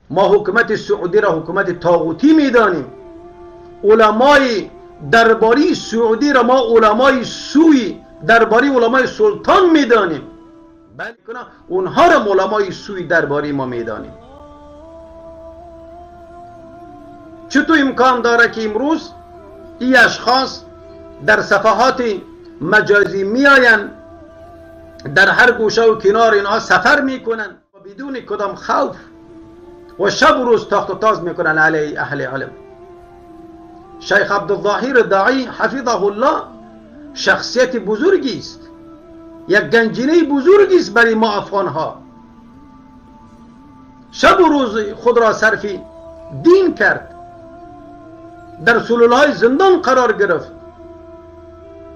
ما حکومت سعودی را حکومت طاغوتی میدانیم. علمای درباری سعودی را ما علمای سوی درباری علمای سلطان میدانیم، بلکه اونها را علمای سوی درباری ما میدانیم. چطور امکان داره که امروز این اشخاص در صفحات مجازی میآیند، در هر گوشه و کنار اینها سفر میکنند و بدون کدام خوف و شب و روز تاخت و تاز میکنن علیه اهل علم. شیخ عبدالظاهر داعی حفظه الله شخصیت بزرگی است، یک گنجینه بزرگی است برای ما افغان ها. شب و روز خود را صرف دین کرد، در سلولهای زندان قرار گرفت،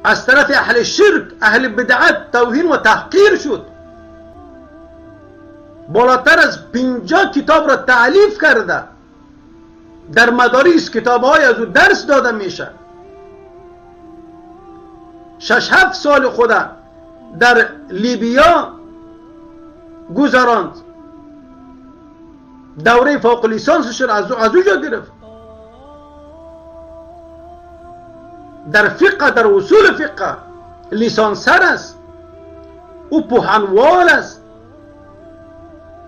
از طرف اهل شرک، اهل بدعت توهین و تحقیر شد. بالاتر از 50 کتاب را تألیف کرده، در مدارس کتابهای از او درس داده میشه. 6-7 سال خود در لیبیا گذراند، دوره فوق لیسانسش را از اوجا گرفت. در فقه، در اصول فقه لیسانسر است، او پوهنوال است.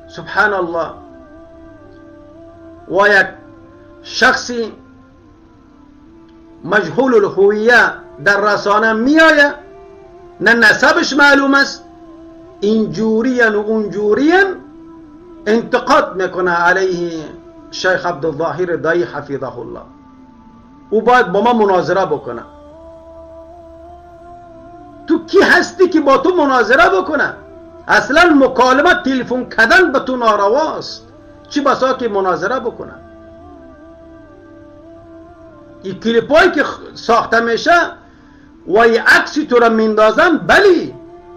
سبحان الله. و یک شخصی مجهول الهویه در رسانه میآید، نه نسبش معلوم است، اینجورین و اونجورین انتقاد میکنه علیه شیخ عبدالظاهر دایی حفظه الله. او باید با ما مناظره بکنه. تو کی هستی که با تو مناظره بکنه؟ اصلا مکالمه تلفن کردن به تو نارواست، چی بسا که مناظره بکنه. این کلیپایی که ساخته میشه و این عکسی تو را میندازن، بلی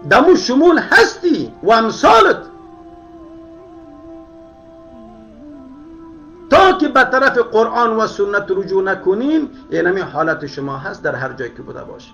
دمو شمول هستی و امثالت، تا که به طرف قرآن و سنت رجوع نکنین، اینمی حالت شما هست در هر جایی که بوده باشه.